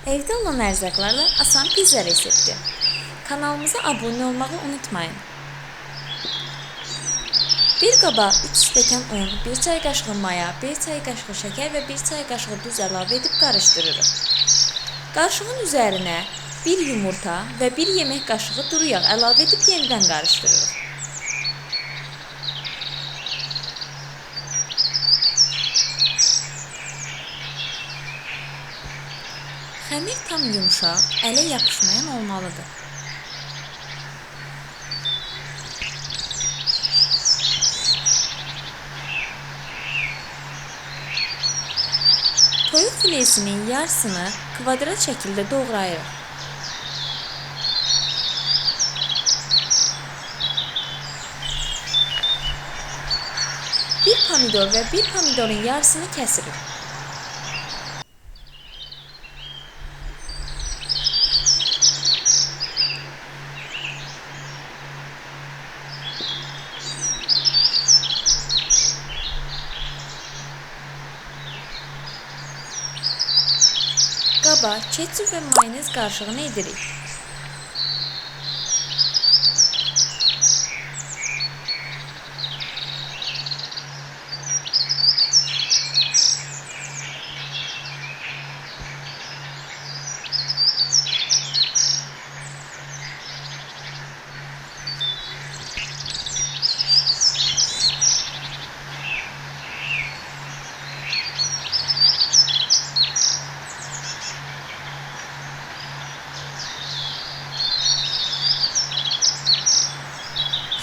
Evdə olan ərzaqlarla asan pizza resepti. Kanalımıza abunə olmağı unutmayın. Bir qaba 3 stəkan un, 1 çay qaşığı maya, 1 çay qaşığı şəkər və 1 çay qaşığı duz əlavə edib qarışdırırıq. Qarışığın üzərinə 1 yumurta və 1 yemək qaşığı duru yağ əlavə edib yenidən qarışdırırıq. Xəmir tam yumşaq, ələ yapışmayan olmalıdır. Toyuq filesinin yarısını kvadrat şəkildə doğrayırıq. Bir pomidor və bir pomidorun yarısını kəsirik. Qaba ketçup və mayonez qarışığını edirik.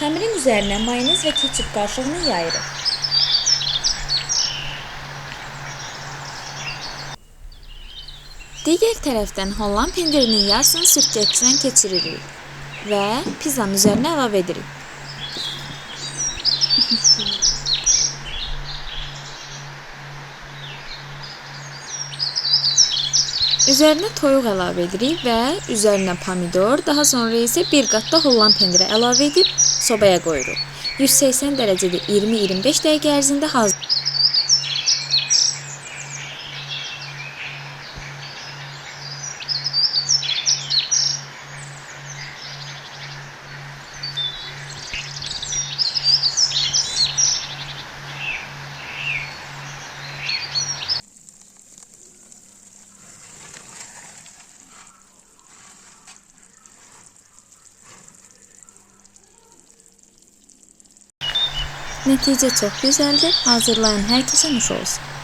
Xəmirin üzərinə mayonez və ketçup qarışığını yayırıq. Digər tərəfdən Holland pendirinin yarısını sürtkəcdən keçiririk və pizzanın üzərinə əlavə edirik. Üzərinə toyuq əlavə edirik və üzərinə pomidor, daha sonra isə bir qat da Holland pendiri əlavə edib sobaya qoyuruq. 180 dərəcədə 20-25 dəqiqə ərzində hazır. Nəticə çox gözəldir. Hazırlayan hər kəsə nuş olsun.